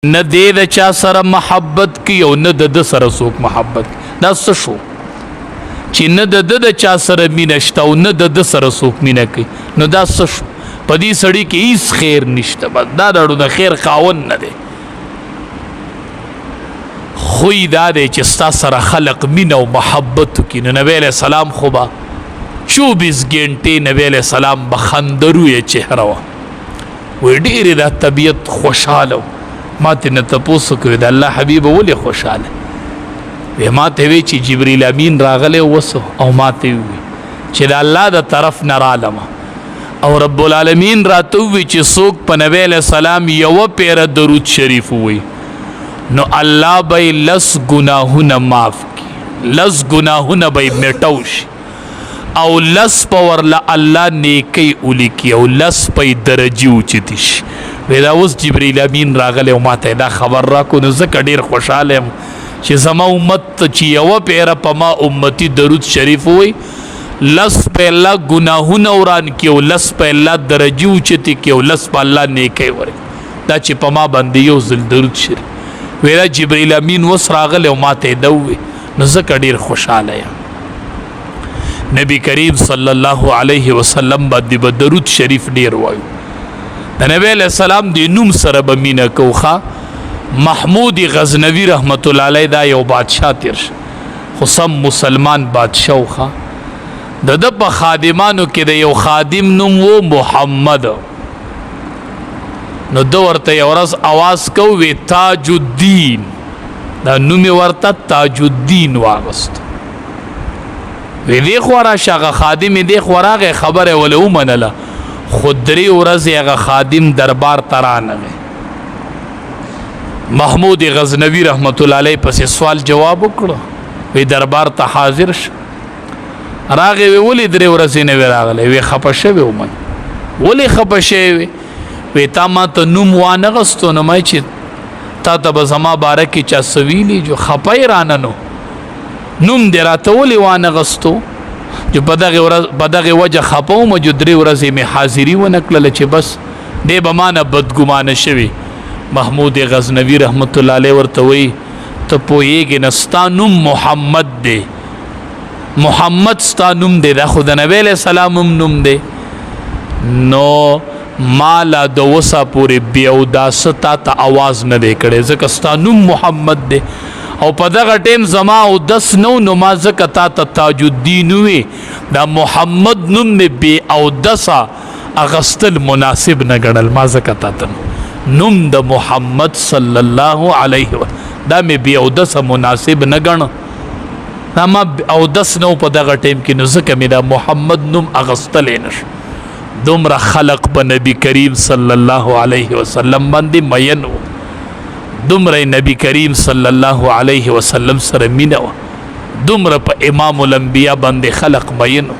نه دی د چا سره محبت کوي او نه د ده سره څوک محبت. دا څه شو چې نه د ده د چا سره مینه شته او نه د ده سره څوک مینه کوي؟ نو دا څه شو؟ په دې سړي کې هیڅ خیر نشته، بس دا د خیر خاوند نه دی. خوی دا دی چې ستا سره خلق مینه او محبت وکړي. نو نبی علیه السلام خو به 24 ګنټې نبی علیه السلام به خندرویه چهره وه. وی ډېرې دا طبیعت خوشحاله و. ما ترې نه تپوس وکړو، د الله حبیب ولې خوشحاله؟ وی ما ته وی چې جبریل امین راغلی اوس او ما ته وی چې د الله د طرف نه رالم او رب العالمین راته وی چې څوک په نبی علیه السلام یوه پیره درود شریف ووایي نو الله به یې لس ګناهونه معاف کړي، لس ګناهونه به یې میټو شي او لس په ورله الله نیکی ولیکي او لس په یې درجې اوچتې شي. وی دا اوس جبریل امین راغلی او ماته دا خبر راکړو، نو ځکه ډېر خوشحاله یم چې زما امت ته چې یوه پیره په ما امتي درود شریف ووایي لس په الله ګناهونه وران کړي او لس په الله درجې اوچتې کړي او لس په الله نیکی ورکړي. دا چې په ما باندې یو ځل درود شریف وی، دا جبریل امین اوس راغلی او ماته یې دا وویل، نو ځکه ډېر خوشحاله یم. نبی کریم صلی الله علیه وسلم باندې به درود شریف ډیر وایو. د نبی علیہ السلام د نوم سره به مینه کوخه. محمود غزنوی رحمت الله علیه دا یو بادشاه تیر شو، خو سم مسلمان بادشاه وخه. د ده په خادمانو کې د یو خادم نوم و محمد. نو ده ورته یو ورځ اواز کو وی تاج الدین، دا نوم یې ورته تاج الدین واغست. وی دې خوا راشه، هغه خادم یې دې خوا راغی، خبره یې وله ومنله، خو درې ورځې هغه خادم دربار ته رانغی. محمود غزنوی رحمت الله علیه پسې سوال جواب وکړو، وی دربار ته حاضر شه. راغی وی ولې درې ورځې نه وی راغلی؟ وی خپه شوی وم. ولې خپه شوی وی؟ وی تا ما ته نوم وانه غستو، نو ما چې تا ته به زما باره کې چا څه ویلي، جو خپه یې رانه، نو نوم دې راته ولې وانه غستو؟ جو په دغې ورځ په دغې وجه خپه وم، جو درې ورځې مې حاضري ونه کړله چې بس دی به ما نه بدګمانه شوی. محمود غزنوي رحمت الله علیه ورته وایي ته پوهېږې نه، ستا نوم محمد دی، محمد ستا نوم دی، دا خو د نبی علیه السلام هم نوم دی، نو ما لا د اوسه پورې بې اوداسه تا ته اواز نه دی کړی، ځکه ستا نوم محمد دی او په دغه ټیم زما اودس نه و، نو ما ځکه تا ته تاج الدین ووی، دا محمد نوم مې بې اودسه اغستل مناسب نه ګڼل، ما ځکه تا ته نوم د محمد صلی الله علیه و دا مې بې اودسه مناسب نه ګڼه، دا ما اودس نه و په دغه ټیم کې، نو ځکه مې دا محمد نوم اغستلی نه شو. دومره خلق په نبی کریم صلی الله علیه وسلم باندې مین و، دومره نبی کریم صلی الله علیه وسلم سره مینه وه، دومره په امام الانبیا باندې خلق مین و.